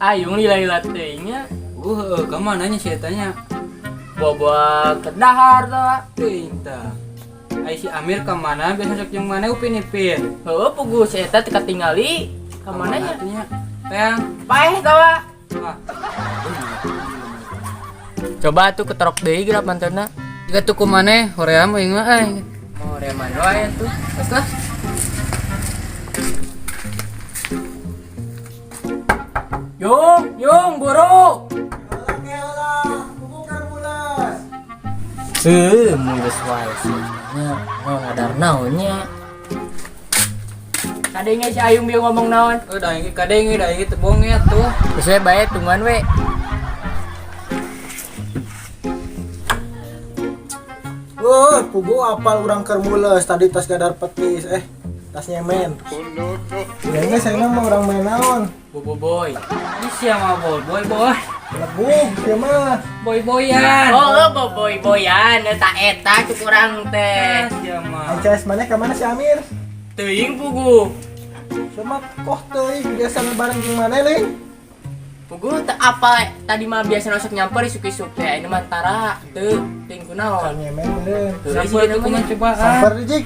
Ayung lila-lila teuing nya. Ka mana nya si eta nya? Bawa ke dahar tah. Teuing tah. Ai si Amir ka mana biasa sok jeung mana Upin Ipin? Heueuh puguh si eta teu katingali. Ka mana nya? Atuh nya? Teang. Paeh tawa. Wah. Coba tuh keterok deui geura pantona. Jika tuh ku maneh hoream aing mah euy. Mau reman wae tuh. Geus lah. Yung, yung buru. Heuh, mules wae sih. Nya, mau ngadar naon nya. Kadenge si Ayung bieu ngomong naon. Oh, da aing kadenge da aing teu bonget tuh. Geus we bae tungguan we. Pugu apal urang keur mules tadi tas gadar petis tas nyemen. Ya geus ayeuna mah urang main naon? Bobo boy. Ini siapa boy boy boy? Lebug sia mah. Boy boyan. Oh, boboy boyan eta eta cuk urang teh. Siapa? Ai CS maneh ka mana si Amir? Teuing puguh. Sama koh teuing biasa bareng jeung maneh leuing. Puguh teu apa tadi mah biasa masuk nyamper isuk-isuk teh ayeuna mah tara teu teuing kunaon. Nyemen meureun. Teuing Sampel sih tuh kumaha namanya. cobaan. Samper jik.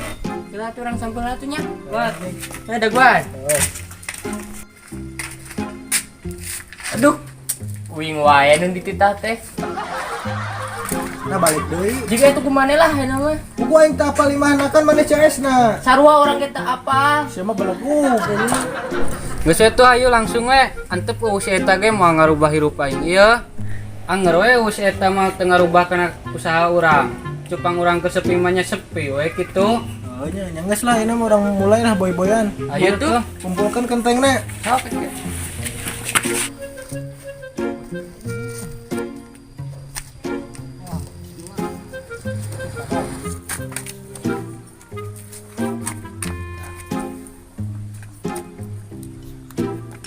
Kita tuh orang sampel atuh nya. Buat. Ada daguan. Oh. Aduh. Uing wae nu dititah teh. Nah balik deui. Jika itu kumaha lah ayeuna mah. Pugu aing teu apal imahna kan maneh CS na. Sarua urang ge teu apa. Sia mah belegug. Geus we tuh ayo langsung we. Antep eueuh si eta ge moal ngarubah hirup aing ieu. Anger we eueuh si eta mah teu ngarubah kana usaha urang. Cupang urang ke sepi mah nya sepi we kitu. Oh nya nya geus lah ayeuna mah urang mulai lah boy-boyan. Ayo tuh. Kumpulkan kentengna. Sok.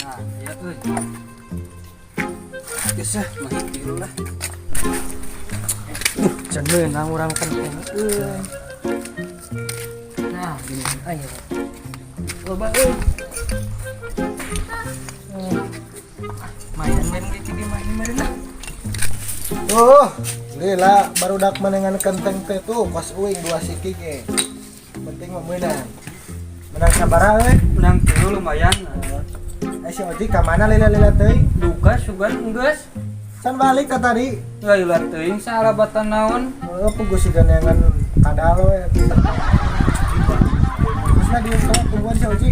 Nah, ya euy. Geus ah, mah tilu lah. Can meunang urang kenteng. Euy. Nah, gini ayo. Loba euy. Main-main gitu di main meureun lah. Oh, lila barudak menengan kenteng teh tuh kos uing dua siki ge. Penting mah meunang. Menang sabaraha euy? Menang tilu lumayan. Eh si Oji ka mana lila-lila teuing? Duka sugan geus. Can balik ka tadi. Lila teuing sahalabatan naon? Oh, puguh siga neangan kadal we. Terus lah di tungguan si Oji.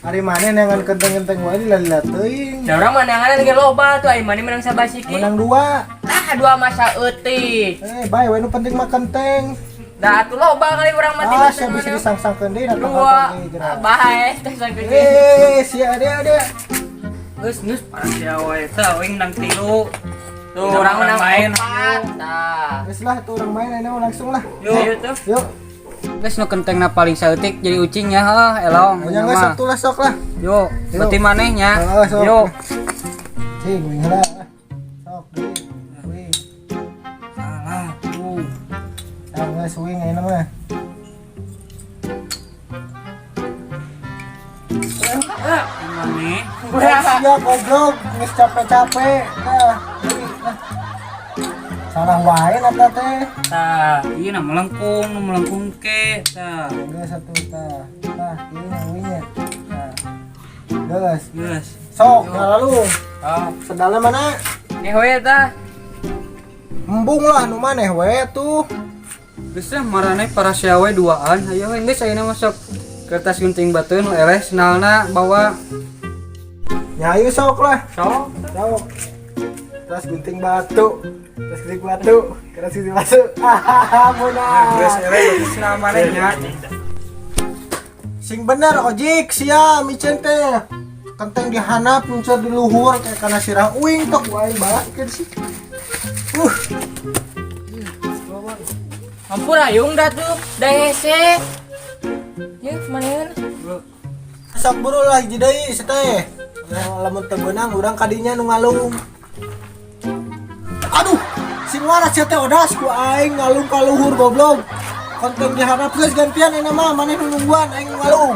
Ari maneh neangan kenteng-kenteng wae lila-lila teuing. Da urang mah neangan ge loba tuh ai maneh menang sabasiki. Menang dua. Tah dua masa eutik. Bae we nu penting mah kenteng. Da atuh loba kali urang mah Ah, sia bisa disangsangkeun deui na Dua. tanggal deui. Bae teh sangkeun. Si ade ade. Geus geus parah sia wae teh uing menang tilu. Tuh urang menang main. opat. Tah. Geus lah tuh urang main ayeuna langsung lah. Yuk. Ayo tuh. Yuk. Geus nu kentengna paling saeutik jadi ucing nya heuh elong. Nya geus satu lah sok lah. Yuk, Yuk. berarti maneh nya. Heeh, sok. Yuk. Cing uing heula. Sok deui. Uing. Salah tuh. Tah geus uing ayeuna mah. Maneh. Sia goblok geus capek-capek. Tah, deui lah. Salah wae eta teh. Tah, ieu na melengkung, nu melengkung ke. Tah. Geus satu tah. Tah, ieu na uingnya. Tah. Geus. Geus. Sok, lalu. Ah, Sendalna mana? Nih we tah. Embung lah nu maneh we tuh. Geus lah marane para sia we duaan. Hayo we geus ayeuna mah sok kertas gunting batu nu eleh sendalna bawa. Ya ayo sok lah. Sok. Sok. Terus gunting batu. Terus gunting batu. Terus gunting batu. Hahaha, munah. Geus eleh berarti sendal maneh nya. Sing bener ojek sia micen teh. Kenteng dihanap muncul di luhur kayak kana sirah uing tok wae balakeun sih. Ampun ayung dah tuh, dah hese. Ya, mana? Sok buru lah hiji deui si teh. Lamun teu beunang urang kadinya nu ngalung. Aduh, sing waras sia teh odas ku aing ngalung ka luhur goblok. Konten dihanap geus gantian ayeuna mah maneh nu nungguan aing nu ngalung.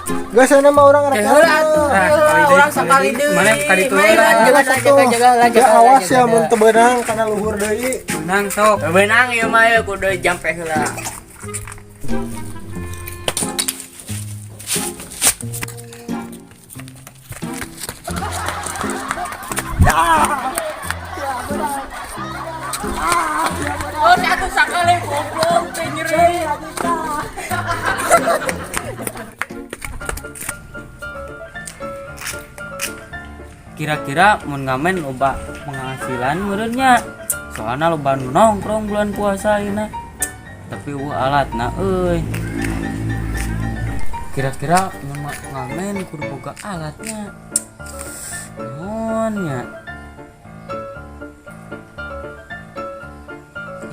Geus ayeuna mah urang rek. Eh, heula atuh. Nah, Heula, sekali deui, urang sekali sakali deui. deui. Mana kali itu Mana, heula. jaga, jaga, jaga, jaga, Ya awas ya jaga. mun teu beunang kana luhur deui. Menang sok. Beunang ieu mah ya kudu jampe heula. Oh, satu sakali goblok teh nyeri. Kira-kira mun ngamen loba penghasilan meureunnya. Soalna loba nu nongkrong bulan puasa ayeuna. Tapi eueuh alatna euy. Kira-kira mun ngamen kudu boga alatnya. Naon nya?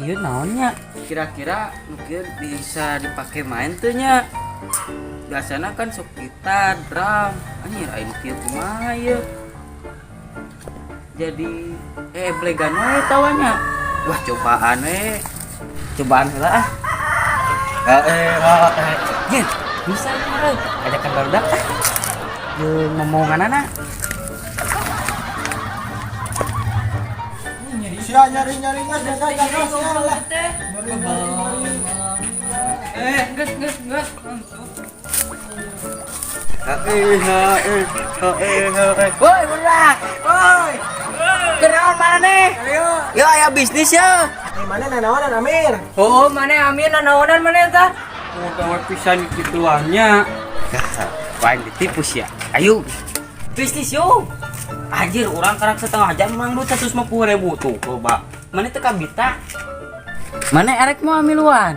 Ieu naon nya? Kira-kira mungkin bisa dipakai main tuh nya. Biasana kan sok gitar, drum. Anjir aing kieu kumaha ieu? Jadi blegan we tawanya. Wah, cobaan we. Cobaan heula ah. Eh. Jin, bisa meureun. Ajakan barudak ah. Jeung momonganana. Sia nyari-nyari geus jaga jaga sia lah. Eh, geus geus geus. Woi, budak. Woi. Kenaon maneh? Yo aya bisnis ya. Eh mana nanaonan Amir? Oh, maneh Amir nanaonan maneh tah? Mau pisan gituannya. Paling ditipu sih ya. Ayo. Bisnis yo. Anjir, orang karak setengah jam menang duit 150.000 tuh. Coba. Mana teu kabita? Mana erek mau miluan?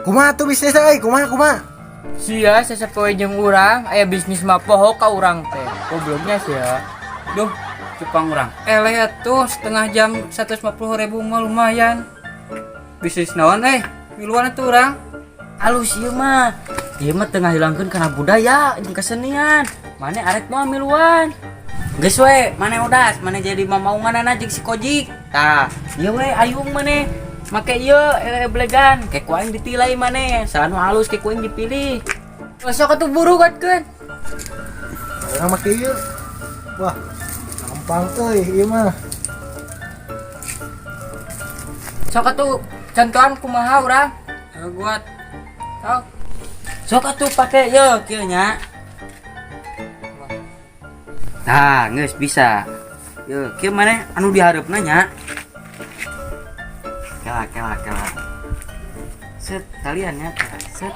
Kumaha tuh bisnis euy? Kumaha kumaha? Sia sasapoe jeung urang aya bisnis mah poho ka urang teh. Gobloknya sia. Duh, cupang orang. Eleh atuh setengah jam 150.000 mah lumayan. Bisnis naon eh? Miluan atuh urang. Alus ieu mah. Ieu mah tengah hilangkeun kana budaya jeung kesenian. Mane arek moal miluan. Geus we, mane udas, mane jadi mamaunganana jeung si Kojik. Tah, ieu we ayung mane. Make ieu blegan, ke ku aing ditilai mane. Saha nu halus ke ku aing dipilih. Sok atuh buru katkeun. Urang make ieu. Wah, gampang euy ieu mah. Sok atuh contohan kumaha urang? Buat Sok. Sok atuh pake ieu kieu nya. Tah, geus bisa. Yeuh, kieu maneh anu dihareupna nya. Kela kela kela. Set kalian ya, set.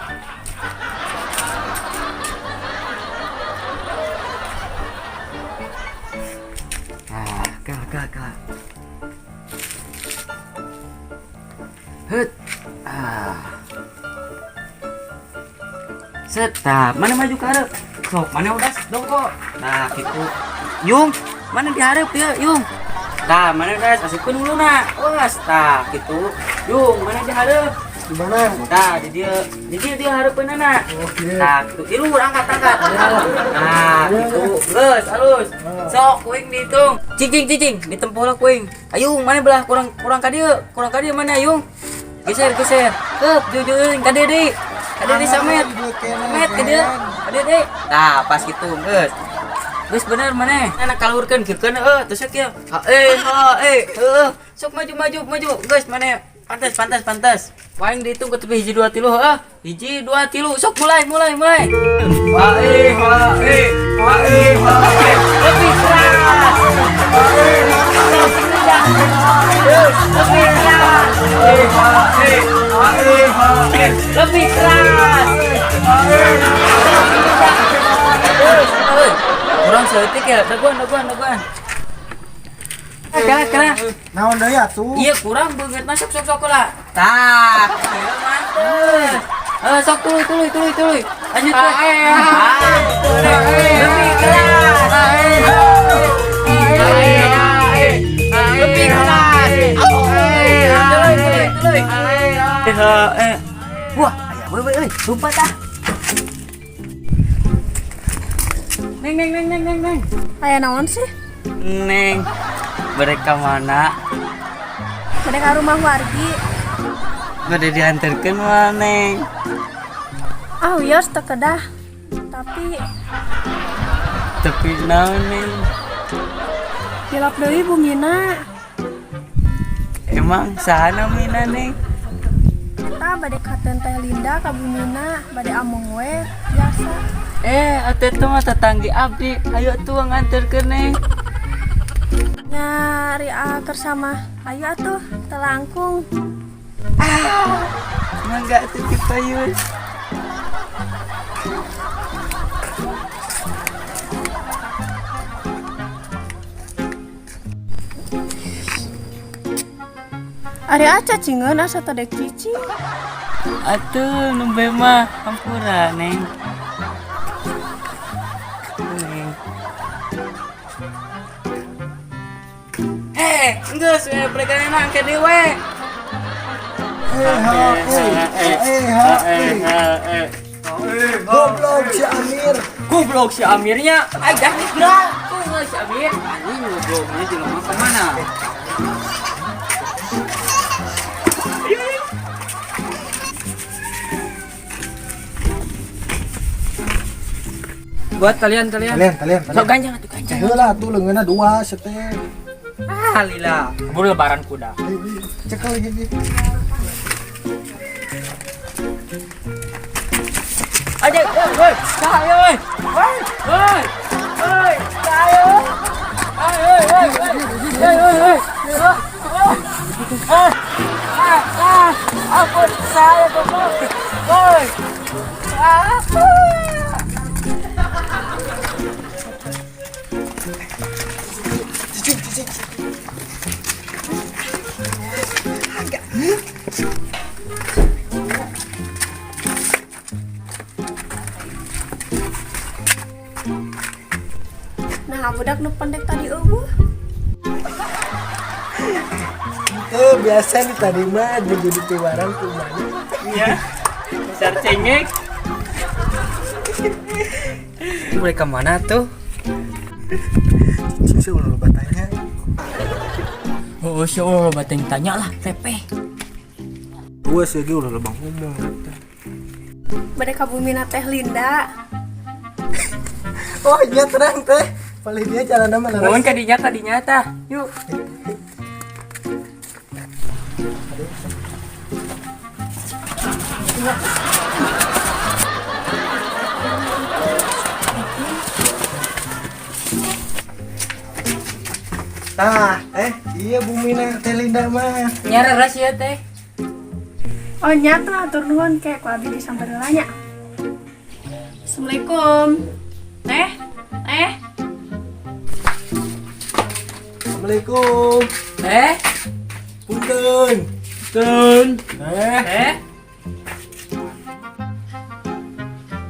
Nah, kela kela kela. Hut. Ah. Set, tah, mana maju ke hareup? Sok, mana udah dongko. Nah, gitu. Yung, mana dihareup ya, Yung? Tah, mana udah asupkeun huluna. Wes, tah, gitu. Yung, mana dihareup? Di mana? Tah, di dieu. Di dieu dia hareupeunana. Oke. Tah, gitu. Ilu angkat angkat. Nah, gitu. Geus, alus. Sok kuing dihitung. Cicing cicing, ditempuh lah kuing. Ayo, mana belah kurang kurang ka dieu? Kurang ka dieu mana, Yung? Geser geser. Keup, jujurin ka dieu deui. Ka dieu deui samet. Samet ka dieu. Ka dieu deui. Tah, pas gitu, geus. Geus bener maneh. Anak kaluhurkeun kieukeun heuh, terus kieu. Ha ha heuh. Sok maju maju maju, geus maneh. Pantes pantes pantes. Paling dihitung ke tepi hiji dua tilu heuh. Hiji dua tilu, sok mulai mulai mulai. Ha ha ha ha. Lebih keras. Lebih keras. Lebih keras. Kurang saeutik ya, daguan daguan daguan. Kela kela. Naon deui atuh? Iya kurang banget masuk sok sok lah. Tah, iya, mantep. Sok tuluy tuluy tuluy tuluy. Lanjut we. Lebih keras. Lebih keras. Tuluy tuluy tuluy. Wah, aya we we euy, lupa tah. Neng neng neng neng neng neng. Aya naon sih? Neng, mereka mana? Mereka rumah wargi. Bade diantarkeun mah neng. Ah, wios teu kedah. Tapi Tapi naon Neng? Hilap deui bumina. Emang saha namina Neng? Eta bade katen Teh Linda ka bumina, bade among we biasa. Atuh eta mah tetanggi abdi. Ayo atuh nganterkeun Neng. Nyari aker sama ayo atuh teu langkung. Mangga atuh ti payun. Ari aca cingeun asa teu dek cicing. Atuh nembe mah hampura Neng. Neng. Geus we preganana engke deui we. E H E E H E. Goblok si Amir. Goblok si Amirnya. Ay, dah nih gerak. Goblok si Amir. Anjing gobloknya jelema kemana? Buat kalian kalian. Kalian, kalian, Sok kalian. ganjang atuh ganjang. Heula atuh leungeunna dua sete. Ah, lila. Keburu lebaran kuda. Cekel gini. Aja, woi, woi, saya woi. Woi, woi. Woi, saya. Woi, woi, woi. Woi, woi, woi. Ah, ah, ah, ampun saya goblok. Woi. Ah. Cicing, cicing. Nah, budak nu pendek tadi eueuh. Itu biasa nih tadi mah jadi tuaran kumanya. Iya. Besar cengek. Mereka mana tuh? Cicing ulah loba tanya. Oh, si ulah loba tanya lah, tepe. Gua sih ge ulah loba ngomong kata. Bade ka bumina Teh Linda. Oh iya terang teh. Paling dia jalan nama leres. Mohon kadinya kadinya tah. Yuk. Tah, iya bumina Teh Linda mah. Nyareres ya teh. Oh nyata atur nuhun ke ku abdi disamperin nya. Assalamualaikum. Teh, teh. Assalamualaikum. Teh, Punten. Tun. Eh. teh,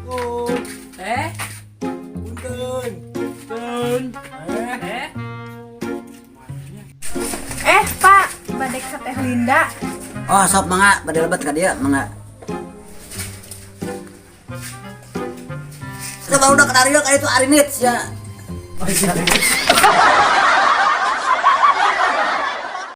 Oh, teh, punten. Tun. teh. Pak, bade ka Teh Linda. Oh, sok mangga bade lebet ka dieu mangga. Kita baru udah kenal ka itu Arinit ya.